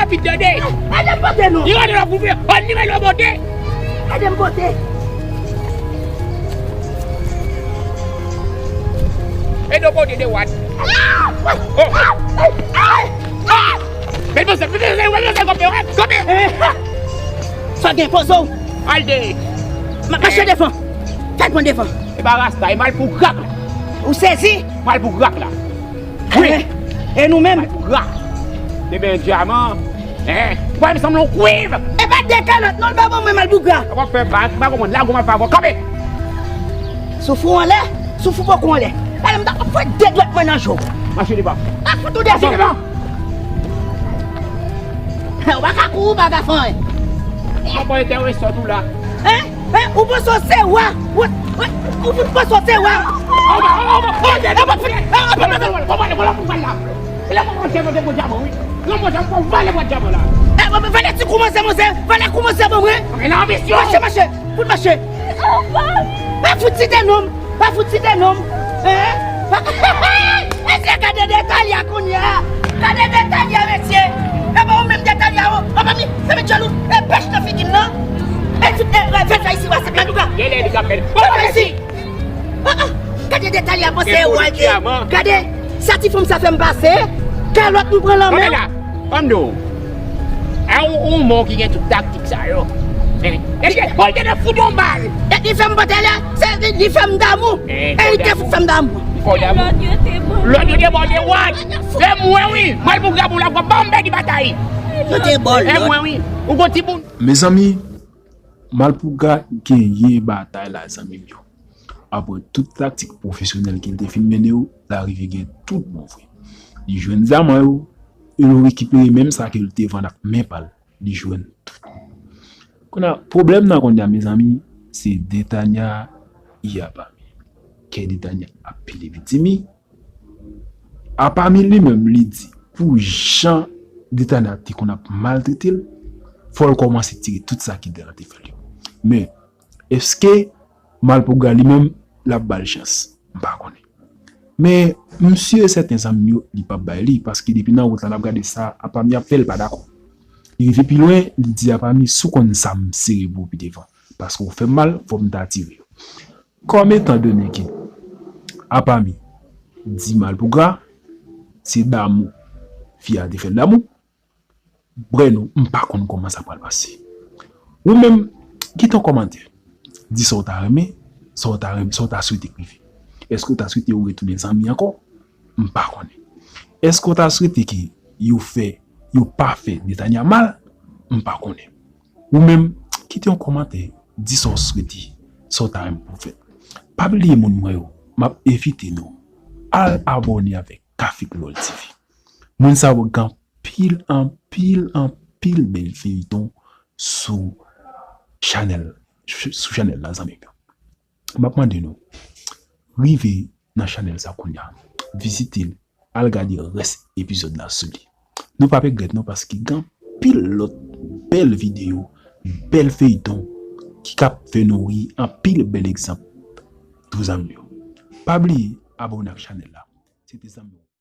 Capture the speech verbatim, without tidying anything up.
Pit tande. Ede m pote non. Li rete la pou fè. An nimewo pote. Ede m pote. Ede w pote de wat. Oh. Men poze, men poze, men poze, kanpe, kanpe. Sa gen poze w. Al de. Mache devan. Fè pran devan. E pa rasta, e malpougra. Ou sezi? Malpougra la. Wi. E nou menm? Malpougra. Te ben dyaman. Hein? Ou pa menm sanble yon kwiv. E pa de kalòt non, l pa ban mwen malpougra. W ap fè bak, pa konprann. Lago m ap fè avè w. Kanpe. Soufou anlè, soufou poko anlè. Alè m ta ap fè de dwèt mwen nan je w. Mache devan. A fout ou devan. Mache devan. Ou pa ka kouri, ou pa ka fè anyen. Ou pa enterese w tou la. Hein? Hein? Ou panse w se wa? Ou, ou, ou panse w se wa? Vale ti koumanse, manzè. Vale koumanse ban mwen. Mache, mache. Fout mache. Pa fout site non m. Pa fout site non m. Hein? Mesye, gade Detalia kounye a. Gade Detalia, mesye. E pa ou menm Detalia, o. Apa mi, se met djòl ou. E pèch nan figi m nan. E tout, e, e, fè fè isi, pase, men nou ka. Fè fè isi. Ah, ah. Gade Detalia, panse e wal de. Gade, sa ti fanm sa fè m pase. Kalòt m pran nan men. Pamela, ban m di w. A ou, ou mò ki gen tout taktik sa yo. E, e, e, bon, te fout yon bal. E li fè m pantalè, se li, li fè m damou. E li te fout fè m damou. Li fè w damou. Lòt yo te bon, te wad. E mwen wi, malpougra pou la, ban m bègi batay. Yo te bon. E mwen wi. Ou gon ti boun. Mezanmi, malpougra genyen batay la, zanmi m yo. Apre tout taktik pwofesyonèl ke l te fin mennen yo, l arive gen tout bon vre. Li jwenn zam an yo, e l rekipere menm sa ke l te vann ak men pa l, li jwenn tout. Kounye a, pwoblèm nan kounye a, mezanmi, se Detania, e Apami. Kè Detania ap pile viktim li. Apami li menm, li di, pou jan Detania te konn ap maltrete l, fò l kòmanse tire tout sa ke Detania te fè l yo. Men, èske malpougra li menm, l ap ba l chans? M pa konnen. Men, m si e sèten zanmi m yo, li p ap bay li, paske depi nan wout la, n ap gade sa Apami ap fè, l pa dakò. Li rive pi lwen, li di Apami, si w konn zam sere pou w pi devan, paske w fè m mal, fò m ta tire yo. Kòm etan done ke Apami di malpougra, se damou fi a te fè l damou, Breno, m pa konn kòman sa pral pase. Ou menm, kite yon kòmantè. Di sa w ta renmen, sa w ta renmen, sa w ta swete k rive. Èske w ta swete yo retounen zanmi ankò? M pa konnen. Èske w ta swete ke yo fè, yo pa fè Netanya mal? M pa konnen. Ou menm, kite yon kòmantè, di sa w swete, sa w ta renmen pou fèt. Pa bliye moun mwen yo, m ap envite nou al abòne avèk Kafik Lòl T V. Moun sa yo gen anpil, anpil, anpil bèl feyton sou chanèl, sou chanèl la, zanmi m yo. M ap mande nou, rive nan chanèl sa kounye a, vizite l, al gade rès epizòd la sou li. Nou p ap regrèt non, paske gen anpil lòt bèl videyo, bèl feyton ki k ap fè nou ri, anpil bèl egzanp tou, zanmi m yo. Pa bliye abòne ak chanèl la. Se te zanmi w.